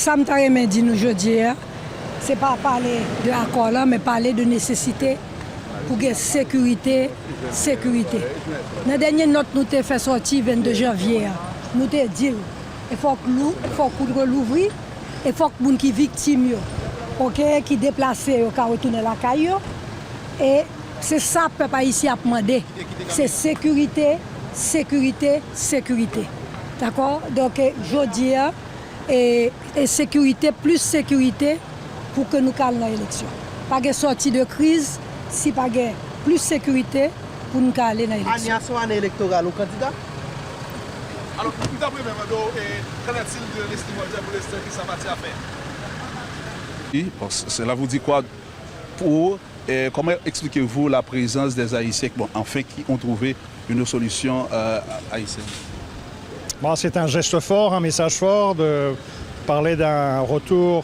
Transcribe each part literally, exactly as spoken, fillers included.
Sa m ta renmen di nou jodi a, se pa pale de akò la, men pale de nesesite pou gen sekirite, sekirite. Nan dènye nòt nou te fè sòti vennde janvye a, nou te di l, e fòk lou, fòk wout louvri, e fòk moun ki viktim yo, oke, ki deplase yo ka retounen lakay yo. E se sa pèp ayisyen ap mande. Se sekirite, sekirite, sekirite. Dakò? Donk, e, jodi a, e, e sekirite, plis sekirite pou ke nou ka al nan eleksyon. Pa gen sòti de kriz si pa gen plis sekirite pou nou ka ale nan eleksyon. Ane a se yon ane elektoral, ou kandida? Alors, m t ap renmen mande w, e, qu'en est-il de Leslie Voltaire pour l'instant, kisa pati a fè? Oui, bon, c- cela vous dit quoi pour, euh, comment expliquez-vous la présence des Haïtiens, bon, enfin, qui ont trouvé une solution, euh, haïtienne? Bon, c'est un geste fort, un message fort de parler d'un retour,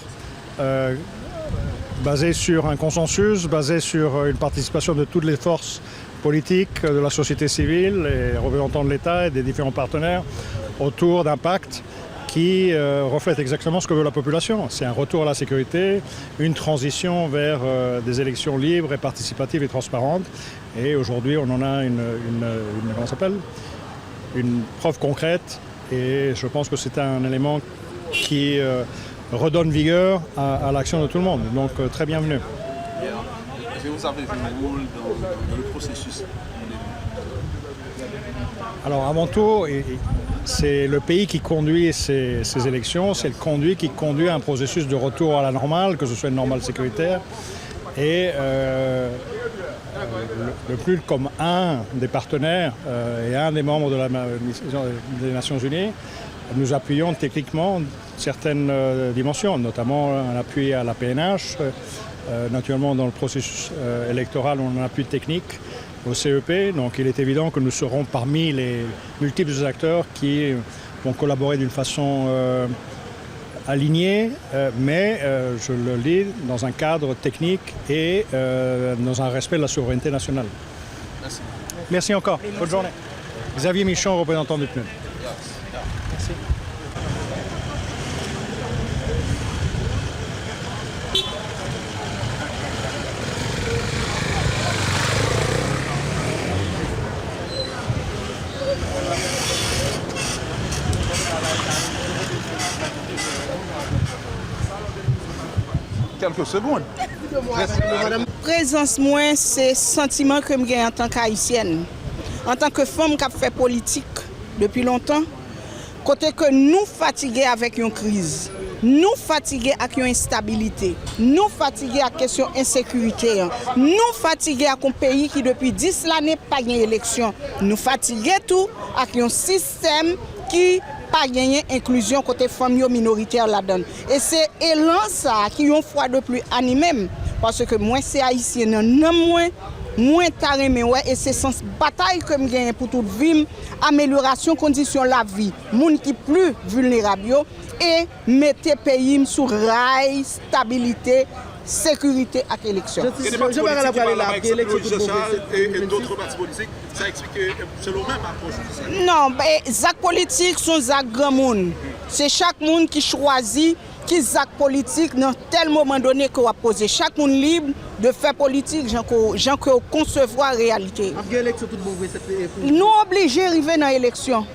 euh, basé sur un consensus, basé sur une participation de toutes les forces politiques, de la société civile et représentants de l'État et des différents partenaires autour d'un pacte qui, euh, reflète exactement ce que veut la population. C'est un retour à la sécurité, une transition vers, euh, des élections libres et participatives et transparentes. Et aujourd'hui, on en a une, une, une, comment ça s'appelle ? Une preuve concrète. Et je pense que c'est un élément qui, euh, redonne vigueur à, à l'action de tout le monde. Donc, euh, très bienvenue. Et, euh, est-ce que vous avez joué un rôle dans, dans le processus? Alors, avant tout, et- et c'est le pays qui conduit ces, ces élections, c'est le conduit qui conduit un processus de retour à la normale, que ce soit une normale sécuritaire, et, euh, euh, le, le PNUD comme un des partenaires, euh, et un des membres de la ma- mission des Nations Unies, nous appuyons techniquement certaines, euh, dimensions, notamment un appui à la P N H, euh, naturellement dans le processus, euh, électoral, on a un appui technique au C E P, donc il est évident que nous serons parmi les multiples acteurs qui vont collaborer d'une façon, euh, alignée, euh, mais, euh, je le dis, dans un cadre technique et, euh, dans un respect de la souveraineté nationale. Merci. Merci encore. Bonne journée. Xavier Michon, représentant du PNUD. Merci. Quelques secondes. Prezans mwen, se santiman ke m gen antanke ayisyèn, antanke fanm k ap fè politik depi lontan, kote ke nou fatige avèk yon kriz, nou fatige ak yon enstabilite, nou fatige ak kesyon ensekirite an, nou fatige ak yon peyi ki depi dis lane pa gen eleksyon, nou fatige tou ak yon sistèm ki pa genyen enklizyon kote fanm yo minoritè ladan l. E se elan sa a ki yon fwa de pli anime m, paske mwen se ayisyen nan nanm mwen, mwen ta renmen wè, e se sans batay ke m genyen pou tout vi m, amelyorasyon kondisyon lavi moun ki pli vilnerab yo, e mete peyi m sou ray stabilite, sekirite ak eleksyon. Gen de pati politik ki pale la, pa egzanp, Moïse Jean Charles e, e dòt pati politik, sa eksplike, selon ou menm, apwòch ou se sa. Non, e, zak politik se yon zak granmoun. Se chak moun ki chwazi ki zak politik nan tèl moman done ke w ap poze. Chak moun lib de fè politik jan ke w, jan ke w konsevwa reyalite yo. Ap gen eleksyon tout bon vre, sèt fevriye. Nou oblije rive nan eleksyon.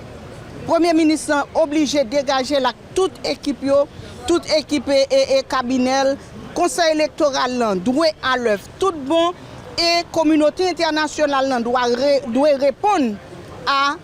Premye minis lan oblije degaje l ak tout ekip yo, tout ekip e, e, e kabinè l, konsèy elektoral lan dwe alèv tout bon, e kominote entènasyonal lan dwa re- dwe reponn a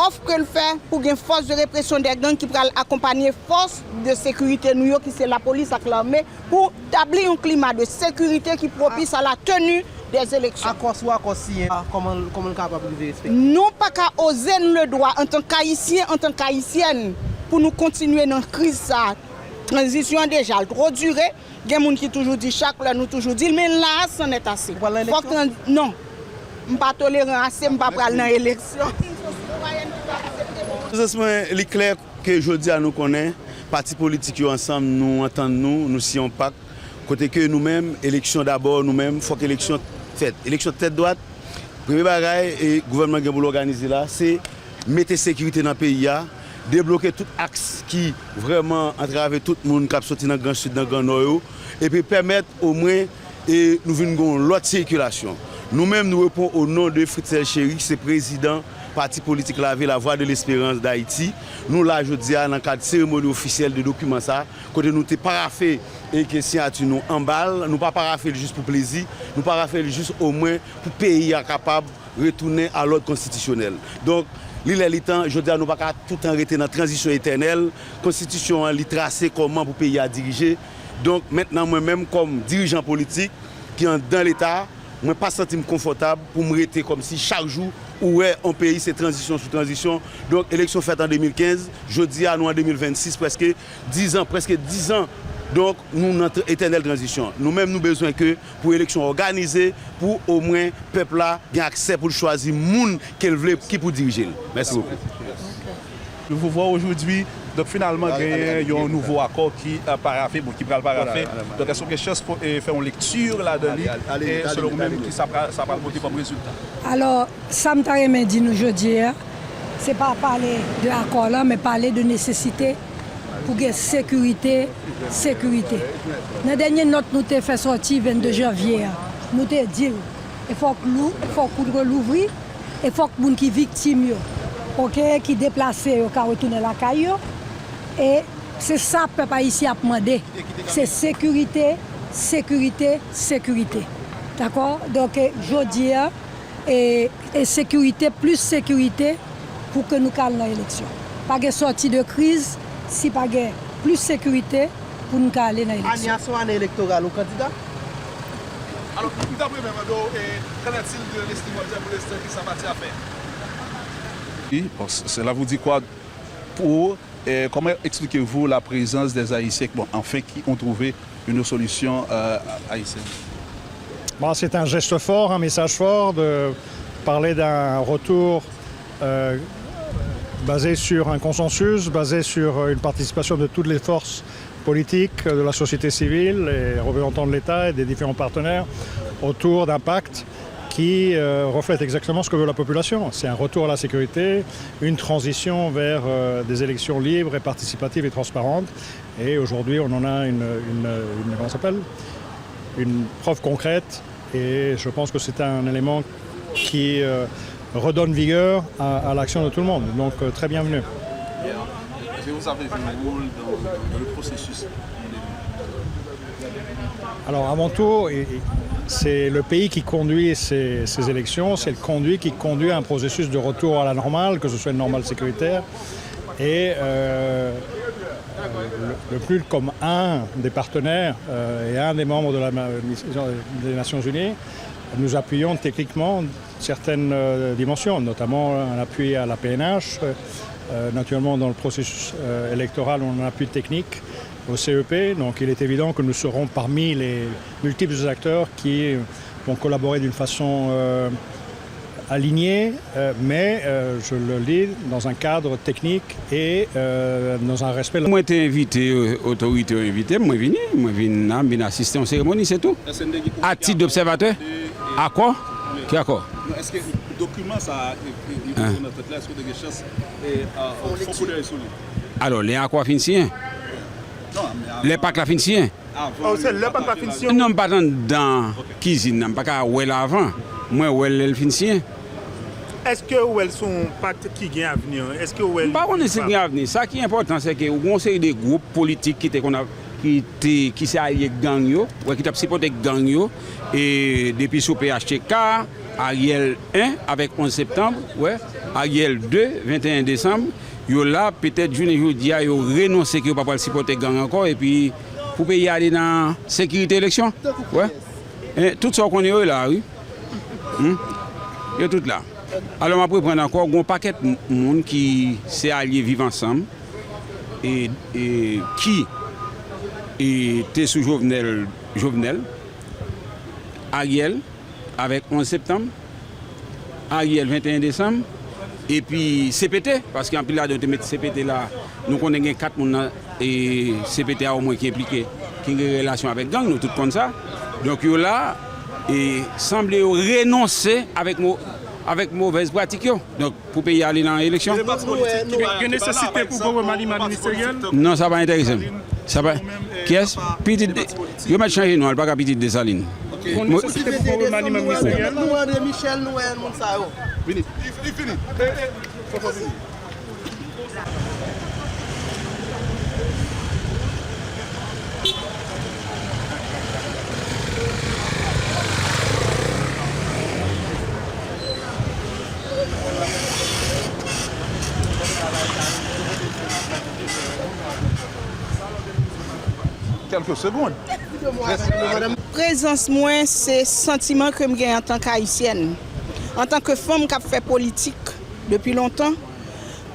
òf ke l fè pou gen fòs de represyon dè gang ki pral akonpanye fòs de sekirite nou yo, ki se lapolis ak lame, pou tabli yon klima de sekirite ki pwopis a la teni dè eleksyon. Akò sou akò siyen a, kòman, kòman l kapab rive respekte? Nou pa ka oze n le dwa, antanke ayisyen, antanke ayisyèn, pou nou kontinye nan kriz sa a. Tranzisyon an deja, l twò dire. Gen moun ki toujou di, chak lè nou toujou di l, men la a, c'en est assez. Ou pral nan eleksyon? Fòk tran- non. M pa toleran ase, m pa pral nan eleksyon. Prezans mwen, li klè ke jodi a nou konnen pati politik yo ansanm, nou antann nou, nou siyen yon pak, kote ke nou menm, eleksyon dabò, nou menm, fòk eleksyon fèt. Eleksyon tèt dwat, premye bagay, e gouvènman gen pou l òganize la, se mete sekirite nan peyi a, debloke tout aks ki vrèman antrave tout moun k ap soti nan Gran Sid, nan Gran Nò yo, epi pèmèt omwen e nou vin gen yon lòt sikilasyon. Nou menm, nou reponn o non de Fritzel Chéry, ki se prezidan pati politik Lave, La Voix de l'Espérance d'Haïti. Nou la jodi a nan kad seremoni ofisyèl de dokiman sa, kote nou te parafe e ke siyati nou anba l. Nou pa parafe l jis pou plezi, nou parafe l jis omwen pou peyi a kapab retounen a lòd konstitisyonèl. Donk, li lè li tan, jodi a nou pa ka toutan rete nan tranzisyon etènèl. Konstitisyon an, li trase kòman pou peyi a dirije. Donk, mentnan, mwen menm, kòm dirijan politik ki anndan Leta, mwen pa santi m konfòtab pou m rete kòmsi chak jou ou wè yon peyi se tranzisyon sou tranzisyon. Donk, eleksyon fèt an de mil kenz, jodi a nou an de mil vennsis, prèske dizan, prèske dizan. Donk, nou nan tr-, etènèl tranzisyon. Nou menm, nou bezwen ke pou eleksyon òganize, pou omwen pèp la gen aksè pou l chwazi moun ke l vle ki pou dirije l. Mèsi bokou. Nous vous voir aujourd'hui, donc finalement, genyen yon nouvo akò ki euh, parafe, bon, ki pral parafe. Donk, èske w gen chans pou e, fè yon lekti ladan li? E selon ou menm, ki sa pral, sa pral pote kòm rezilta? Alò, sa m ta renmen di nou jodi a, se pa pale de akò la, men pale de nesesite pou gen sekirite, sekirite. Nan dènye nòt nou te fè sòti vennde janvye a, nou te di l, e fòk lou, fòk koudre louvri, e fòk moun ki viktim yo, oke, ki deplase yo ka retounen lakay yo. E se sa pèp ayisyen ap mande. Se sekirite, sekirite, sekirite. Dakò? Donk, jodi a, e, e sekirite, plis sekirite pou ke nou ka al nan eleksyon. Pa gen sòti de kriz si pa gen plis sekirite pou nou ka ale nan eleksyon. Ane a se yon ane elektoral, ou kandida? Alors, m ta renmen mande w, eh, qu'en est-il de l'Estimol pour l'instant, ki sa pati a fè? Oui, bon, c- cela vous dit quoi pour, eh, comment expliquez-vous la présence des Haïtiens, bon, enfin, qui ont trouvé une solution euh, haïtienne? Bon, c'est un geste fort, un message fort de parler d'un retour euh, basé sur un consensus, basé sur une participation de toutes les forces politiques, de la société civile, les représentants de l'État et des différents partenaires autour d'un pacte qui euh, reflète exactement ce que veut la population. C'est un retour à la sécurité, une transition vers euh, des élections libres et participatives et transparentes. Et aujourd'hui, on en a une, une, une, comment ça s'appelle, une preuve concrète. Et je pense que c'est un élément qui euh, redonne vigueur à, à l'action de tout le monde. Donc, euh, très bienvenue. Est-ce que vous avez joué un rôle dans, dans le processus? Alors, avant tout, c'est le pays qui conduit ces, ces élections, c'est le conduit qui conduit un processus de retour à la normale, que ce soit une normale sécuritaire, et euh, le, le PNUD comme un des partenaires euh, et un des membres de la, des Nations Unies, nous appuyons techniquement certaines euh, dimensions, notamment un appui à la P N H, euh, naturellement dans le processus euh, électoral, on a un appui technique au C E P, donc il est évident que nous serons parmi les multiples acteurs qui vont collaborer d'une façon euh, alignée, euh, mais euh, je le dis dans un cadre technique et euh, dans un respect. Mwen te envite, euh, otorite yo envite m, mwen vini, mwen vin la, m vin asiste yon seremoni, se tou. A tit d'obsèvatè? Akò? Ki akò? Non, èske dokiman sa a, e, e, e, nan tèt la, èske w te gen chans, e, a, fè yon koudèy sou li? Alò, lè akò a fin siyen, lè pak la fin siyen, Oh, se lè pak la fin siyen? Non, m pa t anndan kizin nan, m pa ka wè l avan. Mwen wè l lè l fin siyen. Èske ou wè l se yon pak ki gen avni? Èske ou wè l? M pa konnen si l gen avni. Sa ki enpòtan, se ke ou gen yon seri de gwoup politik ki te konn ap, ki te, ki se alye gang yo, wè, ki t ap sipòte gang yo, e depi sou P H T K, Ariel en avèk onz septanm, wè, Ariel de, venteyen desanm, yo la, petèt jounen jodi a, yo renonse ke yo pa pral sipòte gang ankò, epi pou peyi a ale nan sekirite eleksyon, wè. E tout sa w konnen yo la, wi. Hmm? Yo tout la. Alò, m ap reprann ankò, gon pakèt m- moun ki se alye Viv Ansanm, e, e ki e te sou Jovenel, Jovenel, Ariel, avèk onz septanm, Ariel, venteyen desanm, epi C P T, paske anpil ladan yo te met C P T la, nou konnen gen kat moun nan e C P T a omwen ki enplike, ki gen relasyon avèk gang, nou tout konn sa. Donk yo la, e sanble yo renonse avèk mo, Avèk movèz pratik yo. Donk, pou peyi a ale nan eleksyon. Gen, gen nesesite pou gwo remaniman ministeryèl? Non, sa pa enterese m. Sa pa. Kiyès? Pitit. Yo mèt chanje non, li pa ka pitit Desalin. Gen nesesite pou gwo remaniman ministeryèl? Nou André Michel, nou wè moun sa yo. Vini. Li, li fini. Fò, fò fini. Kèlke segonn. Prezans mwen, se santiman ke m gen antanke ayisyèn, antanke fanm k ap fè politik depi lontan,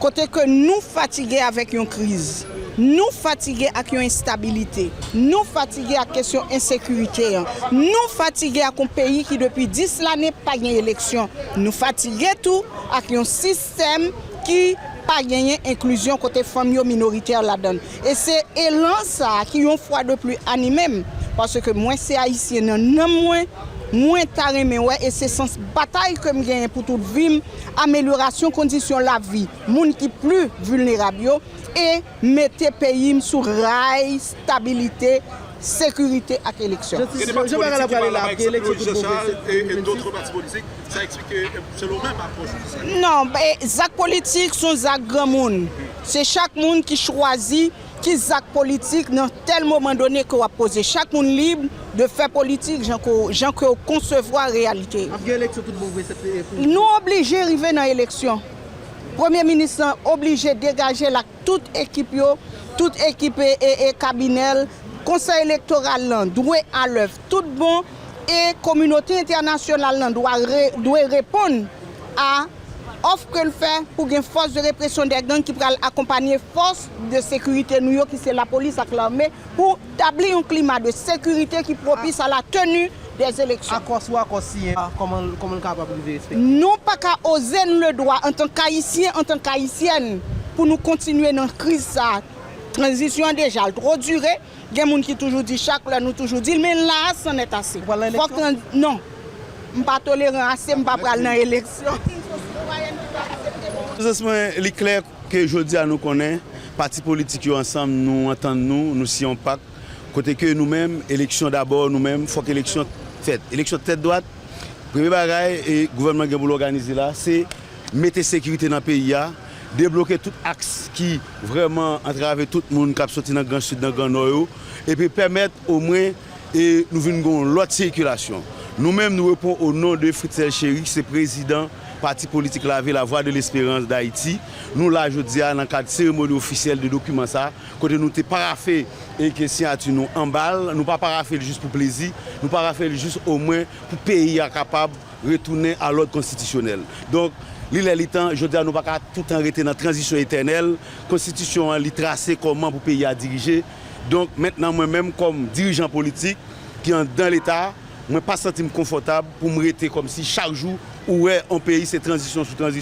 kote ke nou fatige avèk yon kriz, nou fatige ak yon enstabilite, nou fatige ak kesyon ensekirite an, nou fatige ak yon peyi ki depi dis lane pa gen eleksyon, nou fatige tou ak yon sistèm ki pa genyen enklizyon kote fanm yo minoritè ladan l. E se elan sa a ki yon fwa de pli anime m, paske mwen se ayisyen nan nanm mwen, mwen ta renmen wè, e se sans batay ke m genyen pou tout vi m, amelyorasyon kondisyon lavi moun ki pli vilnerab yo, e mete peyi m sou ray stabilite, sekirite ak eleksyon. Gen de pati politik ki pale la, pa egzanp, Moïse Jean Charles e, e dòt pati politik, sa eksplike, e, selon w menm, apwòch ou se sa? Non, e, zak politik se yon zak granmoun. Se chak moun ki chwazi ki zak politik nan tèl moman done ke w ap poze. Chak moun lib de fè politik jan ke, jan ke w konsevwa reyalite yo. Ap gen eleksyon tout bon vre, se, e, pou... Nou oblije rive nan eleksyon. Premye minis lan oblije degaje l ak tout ekip yo, tout ekip e, e, e kabinè l, konsèy elektoral lan dwe alèv tout bon, e kominote entènasyonal lan dwa re-, dwe reponn a òf ke l fè pou gen fòs de represyon dè gang ki pral akonpanye fòs de sekirite nou yo, ki se lapolis ak lame, pou tabli yon klima de sekirite ki pwopis a la teni dè eleksyon. Akò sou akò siyen, kòman, kòman l kapab rive respekte? Nou pa ka oze n le dwa, antanke ayisyen, antanke ayisyèn, pou nou kontinye nan kriz sa a. Tranzisyon an deja, l twò dire. Gen moun ki toujou di, chak lè nou toujou di l, men la a, c'en est assez. Ou pral nan eleksyon? Fòk tran-, non. M pa toleran ase, m pa pral nan eleksyon. Prezans mwen, li klè ke jodi a nou konnen, pati politik yo ansanm, nou antann nou, nou siyen yon pak, kote ke nou menm, eleksyon dabò, nou menm, fòk eleksyon fèt. Eleksyon tèt dwat, premye bagay, e gouvènman gen pou l òganize la, se mete sekirite nan peyi a, debloke tout aks ki vrèman antrave tout moun k ap soti nan Gran Sid, nan Gran Nò yo, epi pèmèt omwen, e, nou vin gen yon lòt sikilasyon. Nou menm, nou reponn o non de Fritzel Chéry, ki se prezidan pati politik Lave, La Voix de l'Espérance d'Haïti. Nou la jodi a nan kad seremoni ofisyèl de dokiman sa, kote nou te parafe e ke siyati nou anba l. Nou pa parafe l jis pou plezi, nou parafe l jis omwen pou peyi a kapab retounen a lòd konstitisyonèl. Donk, li lè li tan, jodi a nou pa ka toutan rete nan tranzisyon etènèl. Konstitisyon an, li trase kòman pou peyi a dirije. Donk, mentnan, mwen menm, kòm dirijan politik ki anndan Leta, mwen pa santi m konfòtab pou m rete kòmsi chak jou ou wè yon peyi se tranzisyon sou tranzisyon.